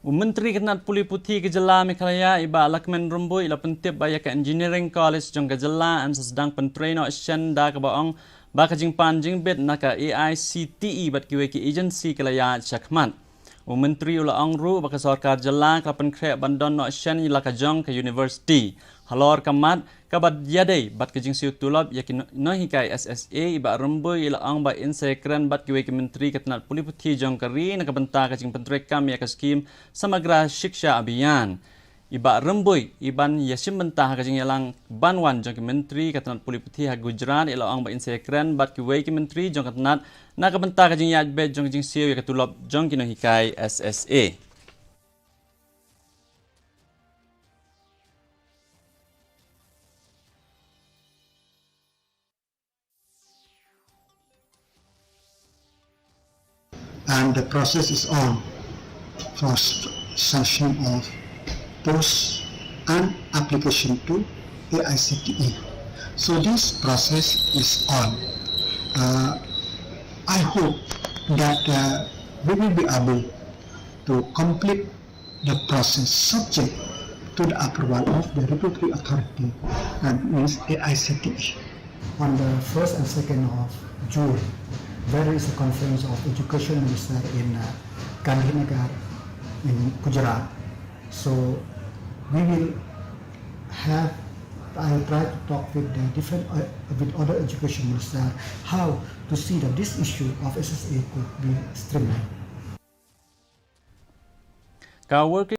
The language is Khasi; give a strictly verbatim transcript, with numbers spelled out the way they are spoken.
U Myntri ka tnat pule puthi ka jylla Meghalaya, i Bah Lahkmen Rymbui, i la pyntip ba ïa ka Engineering College jong ka jylla yn sa sdang pyntrei noh shen, da kaba ong ba ka jingpan jingbit na ka A I C T E bad kiwei ki agency ka la ïaid shakhmat. U Myntri u la ong ruh ba ka sorkar jylla ka la pynkhreh ban don noh shen ïa la ka jong ka university. Halor ka mat kaba ïadei bad ka jingsiew tulop ïa ki no-, nonghikai S S A, i Bah Rymbui i la ong ba yn sa ïakren bad kiwei ki myntri ka tnat pule puthi jong ka ri na ka bynta ka jingpyntreikam ïa ka skhim Samagra Shiksha Abhiyan. I Bah Rymbui i ban ïashim bynta ha ka jingïalang ban wan jong ki myntri ka tnat pule puthi ha Gujarat, i la ong ba yn sa ïakren bad kiwei ki myntri jong ka tnat na ka bynta ka jingïaid beit jong ka jingsiew ïa ka tulop jong ki nonghikai S S A. And the process is on for s-, sanction of post and application to A I C T E. So this process is on. Uh, I hope that, uh, we will be able to complete the process subject to the approval of the regulatory authority, that means A I C T E. On the first and second of June, there is a conference of education minister in, uh, Gandhinagar in Gujarat. So we will have, I'll try to talk with the different, uh, with other education minister, how to see that this issue of S S A could be streamlined. Ka working